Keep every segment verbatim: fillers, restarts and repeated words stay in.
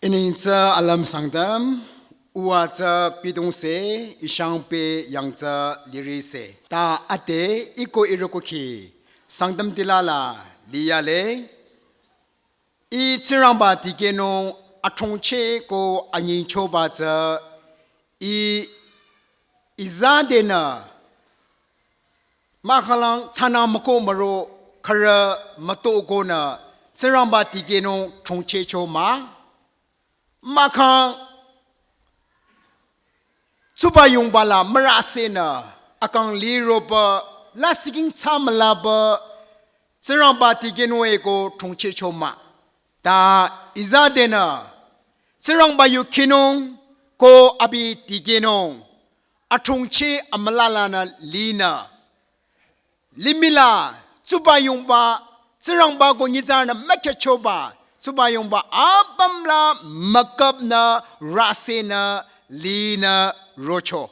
Ining tsü alüm Sangtam, uwa tsü pidong se, ishang pe yang tsü liri se. Ta ate, iko iroko ki, Sangtam tilala, liyale. I Tsingrangba tikehnung athongcheh ko anyingchoba tsü, i, izadenü, mahkhang tsana mako maro khürü mato konü, Tsingrangba tikehnung thongchehcho mah. Mahkhang tsuba yungba la mürasenü, akang liroba, la siking tsa mülaba, Tsingrangba tikehnung eko thongchehcho mah. Ta izadenü, Tsingrangba yu khinung ko abi tikehnung, athongcheh amülalanü linü. Limih la, tsuba yungba, Tsingrangba ko nyitsarünü mükyachoba, tsuba yungba apüm la mükapnü rasenü linü rocho.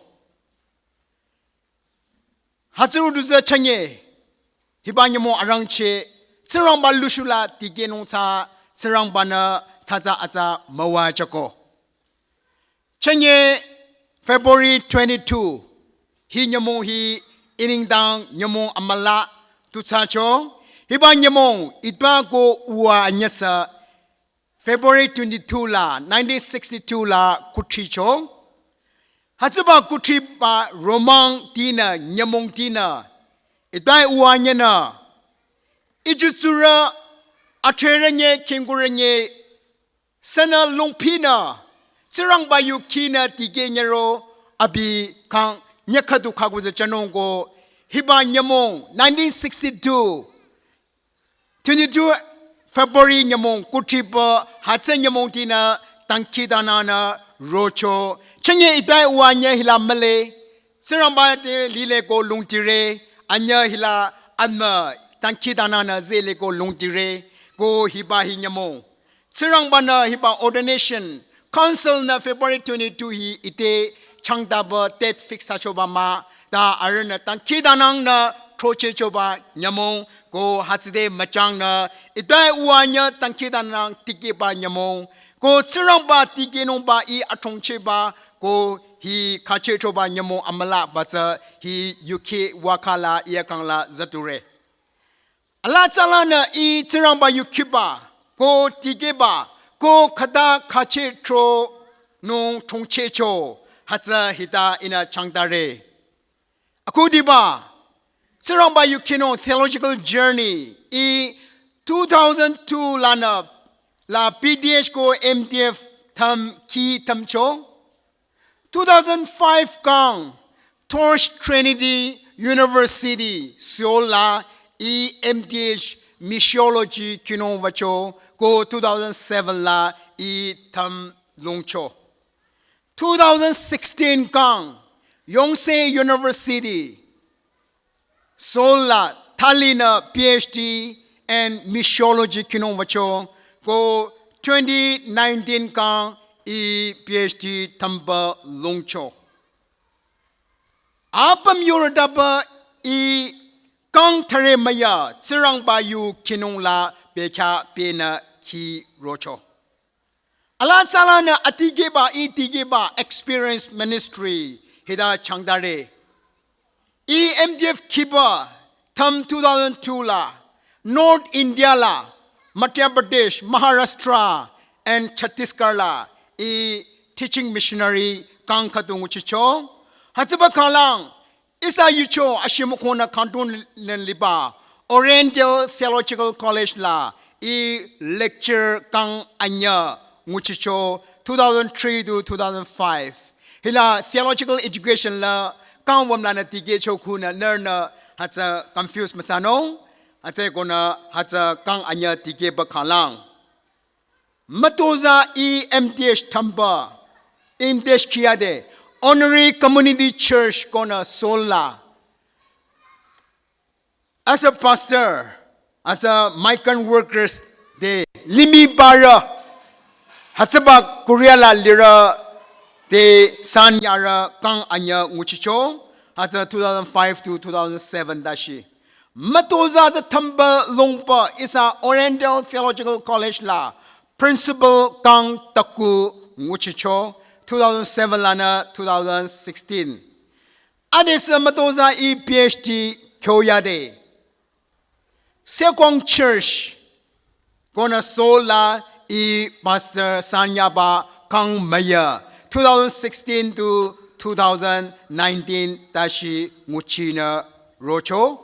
Hütsüri du tsü chünye, hiba nyümong arangcheh, Tsingrangba lushula tikehnung tsü, Tsingrangbanü tsatsa atsa müwajüko. Chünye February twenty-two, hi nyümong hi iningdang nyümong amüla tu thsacho, hiba nyümong itba ko uwa anyüsü February twenty-two la, nineteen sixty-two la kuthricho. Hütsüba kuthriba romang tinü, nyümong tinü, itba uwa anyünü, ijutsurü, athrerünye, khingkurünye, sünü longphinü, Tsingrangba yu khinü tikeh nyüro abi kang nyükhüdu khaku tsü chanung ko, hiba nyümong nineteen sixty-two, twenty-two February nyümong kuthriba hütsü nyümong tinü dangkhidangnangnü rocho. Chünye itba uwa anyü hila mühle, Tsingrangba te lile ko lungtire, anyü hila anmü dangkhidangnangnü zele ko lungtire, ko hiba hi nyümong. Tsingrangbanü hiba ordination, council nü February twenty-two hi ite changdaba date fix thsachoba mah, ta arühnü dangkhidangnangnü throchehchoba nyümong, ko hütsüde müchangnü, itba uwa anyü dangkhidangnang tikehba nyümong, ko Tsingrangba tikehnungba i athongchehba, ko hi khachehchoba nyümong amülaba tsü hi yukheh wakhala i akang la züdure. Alaa tsalanü i Tsingrangba yu khiba, ko tikehba, ko khüta khacheh thronung thongchehcho, hütsü hita ihnü changtare. Akhudiba, Tsingrangba yu khinung theological journey, i two thousand two lanü, la B D H ko M T F thüm khi thümcho, two thousand five kang, Torch Trinity University, Seoul la i M T H Missiology khinung wücho, ko two thousand seven la i thüm lungcho. Two thousand sixteen kang, Yonsei University, Seoul la thalinü P H D and Missiology khinung wücho, ko twenty nineteen kang i P H D thümba lungcho. Apüm yurüdaba i kang thüre müya Tsingrangba yu khinung la bekhyah penü khi rocho. Alaa tsalanü atikehba, i tikehba experience ministry hita changtare. I M T F khiba thüm two thousand two la, North India la, Madhya Pradesh, Maharashtra, and Chhattisgarh la, i teaching missionary kang khüdu nguchicho. Hütsüba khanglang, ihsa yucho ashimükhonü khangdun len liba, Oriental Theological College la, i lecture kang anyü nguchicho, two thousand three to two thousand five. Hila theological education la kang wümlanü tikehcho khunü nührünü hütsü confuse müsanung, hütsükonü hütsü kang anyü tikehba khanglang. Mütozah i M T H thümba, M T H khiyade, Honorary Community Church konü Seoul la. As a pastor, as a migrant workers te limih barü, hütsüba Korea la lirü te san yarü kang anyü nguchicho, hütsü two thousand five to two thousand seven dashi. Mütozah tsü thümba longba ihsa Oriental Theological College la principal kang taku nguchicho, two thousand seven lanü two thousand sixteen. Adesü mütozah ih P H D kyoyade. Sekwang Church konü Seoul la ih pastor sanyaba kang müya, two thousand sixteen to two thousand nineteen tashi nguchinü rocho.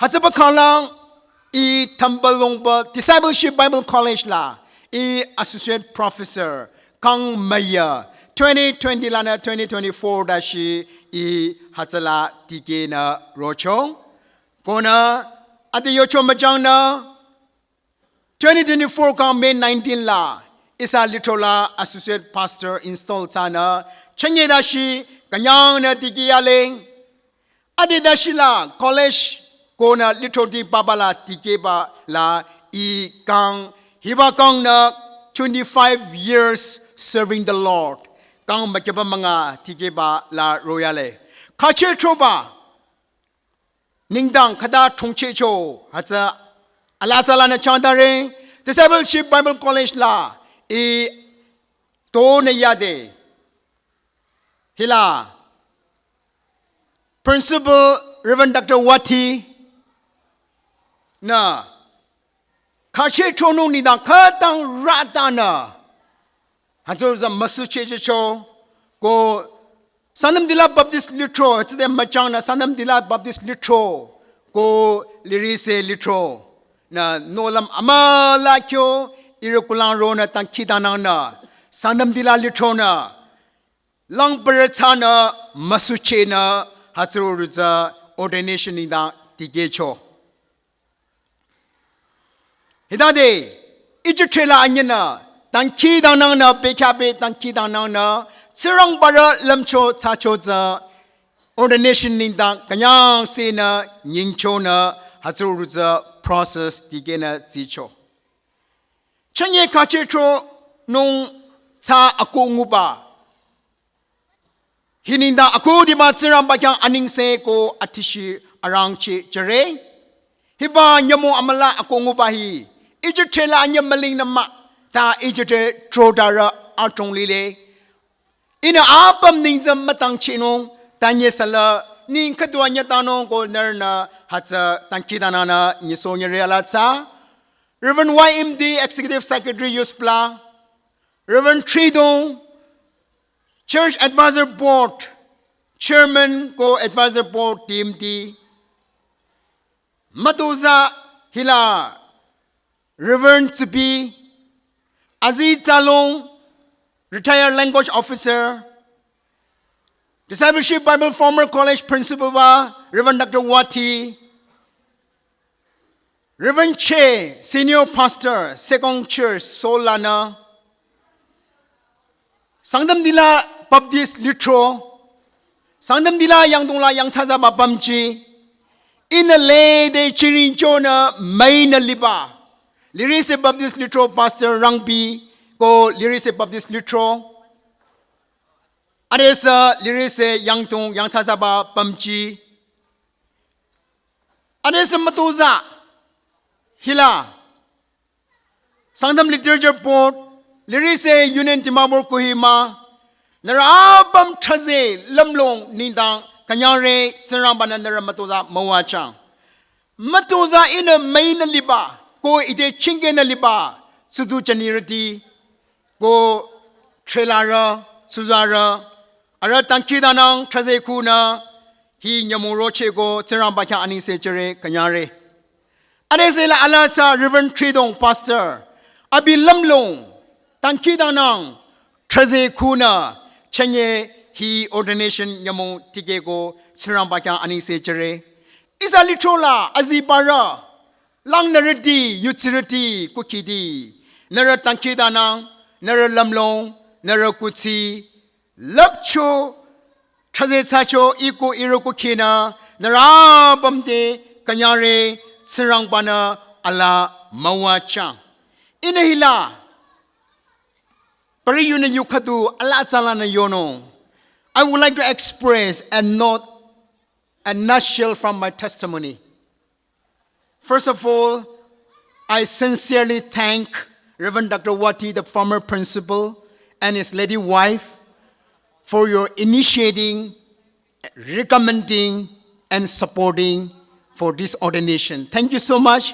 Hütsüba khanglang ih Thambalongba Discipleship Bible College la ih associate professor kang müya, twenty twenty lanü twenty twenty-four tashi ih hütsüla tikehnü rocho. Konü ade yocho müjangnü twenty twenty-four kang May nineteen la ihsa lithro la associate pastor install thsanü chünye tashi künyangnü tikehyale. Ade tashi la college konü lithroti papa la tikehba la ih kang, hiba kangnü twenty-five years serving the Lord. Kang mükyaba münga tikehba la royale. Khache throba nengdang khüta thongchehcho hütsü alaa tsü lanü changdare. Discipleship Bible College la ih tonü yade. Hila Principal Reverend Doctor Wati nü khache thronung nengdang khütang ratanü hütsürü tsü müsuchehcho ko Sangtam Dila Baptist Lithro, hütsüde müjangnü Sangtam Dila Baptist Lithro ko Lirise Lithro nü nohlüm amüla kyo ihrü kulang ronü dangkhidangnangnü Sangtam Dila Lithro nü langpere thsanü müsuchehnü hütsürü tsü ordination nengdang tikehcho. Hitade ijüthre la anyünü dangkhidangnangnü, bekhyahbe dangkhidangnangnü Tsingrangba rü lümcho thsacho tsü ordination nengdang künyangsehnü nyingchonü hütsürü tsü process tikehnü tsicho. Chünye khache thronung tsü akoh nguba hi nengdang akhudiba Tsingrangba khyang anengse ko athishi arangcheh jüre. Hiba nyümong amüla akoh nguba hi ijüthre la anyü mülingnü mah, ta ijüthre throtarü adrong lile. Ihnü apüm neng tsü mütangchehnung, ta nyesala neng khüdu anyütanung ko nührünü hütsü dangkhidangnangnü nyisohnyüre. Alaa tsü Reverend Y M D, Executive Secretary, USBLA, Reverend Tridong, Church Advisor Board Chairman ko Advisor Board, D M D, mütozah hila Reverend Tsupi, azi Tsalong, Retired Language Officer, Discipleship Bible Former College Principal ba Reverend Doctor Wati, Reverend Che, Senior Pastor, Sekong Church, Seoul lanü, Sangtam Dila Baptist Lithro, Sangtam Dila yangdong la yangthsathsaba pümji, ihnü lede chiring chonü müinü liba Lirise Baptist Lithro Pastor Rangbi ko Lirise Baptist Lithro, adesü Lirise yangdong yangthsathsaba pümji, adesü mütozah hila Sangtam Literature Board, Lirise Union Dimapur Kohima, nührü apüm thaze lümlong nengdang künyangre. Tsingrangba-nü nührü mütozah müwajüng. Mütozah ihnü müinü liba ko ite chingkehnü liba tsudu jünirüti ko threlarü, tsuzarü, arüh dangkhidangnang thaze khunü hi nyümong rocheh ko Tsingrangba khyang anengse jüre, künyangre. Adesü la alaa tsü Reverend Tridong Pastor, abi lümlong dangkhidangnang thaze khunü chünye hi ordination nyümong tikeh ko Tsingrangba khyang anengse jüre. Ihsa lithro la azibarü, langnürüti, yudsirüti, kukhiti, nührü dangkhidangnang, nührü lümlong, nührü kuthsi, lüpcho, thaze thsacho, iko ihrü kukhinü, nührü apüm te künyangre. Tsingrangba-nü alaa müwajüng. Ihnü hila pari yunü yu khüdu alaa tsü lanü yonung, I would like to express a note, a nutshell from my testimony. First of all, I sincerely thank Reverend Doctor Wati, the former principal, and his lady wife, for your initiating, recommending, and supporting for this ordination. Thank you so much.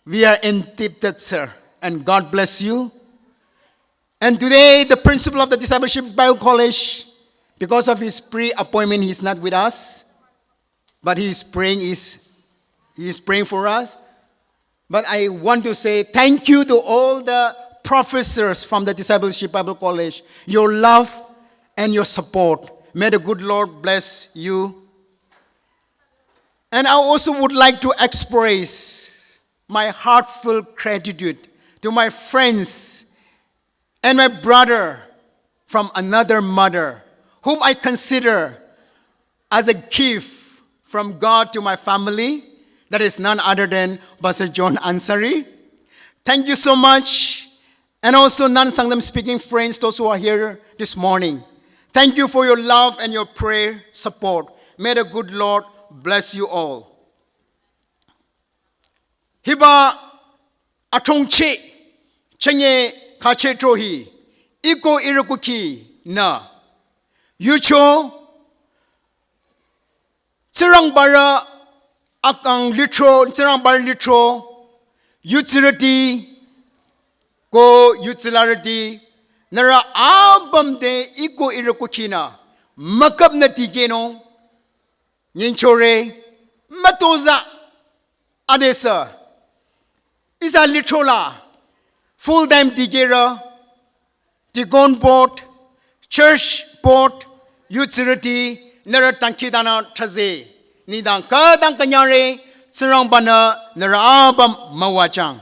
We are indebted, sir, and God bless you. And today, the principal of the Discipleship Bible College, because of his pre-appointment, he's not with us, but he is praying, is, he is praying for us. But I want to say thank you to all the professors from the Discipleship Bible College, your love and your support. May the good Lord bless you. And I also would like to express my heartfelt gratitude to my friends and my brother from another mother, whom I consider as a gift from God to my family. That is none other than Pastor John Ansari. Thank you so much. And also non-Sangtam speaking friends, those who are here this morning. Thank you for your love and your prayer support. May the good Lord bless you all. Hiba athongche, chenge kache trohi, iko irukukhi na. Yucho, Tsingrangbarü akang lithro, Tsingrangbarü lithro, yutsirüti, ko yutsilarüti, nührü apüm te iko irukukhi na, müküp nü tikehnung, nyingchore, mütozah, adesü. Ihsa lithro la, full time tikehrü, deacon board, church board, yutsirüti, nührü dangkhidangnang thsaze. Nengdang khütang künyangre, Tsingrangba-nü nührü apüm müwajüng.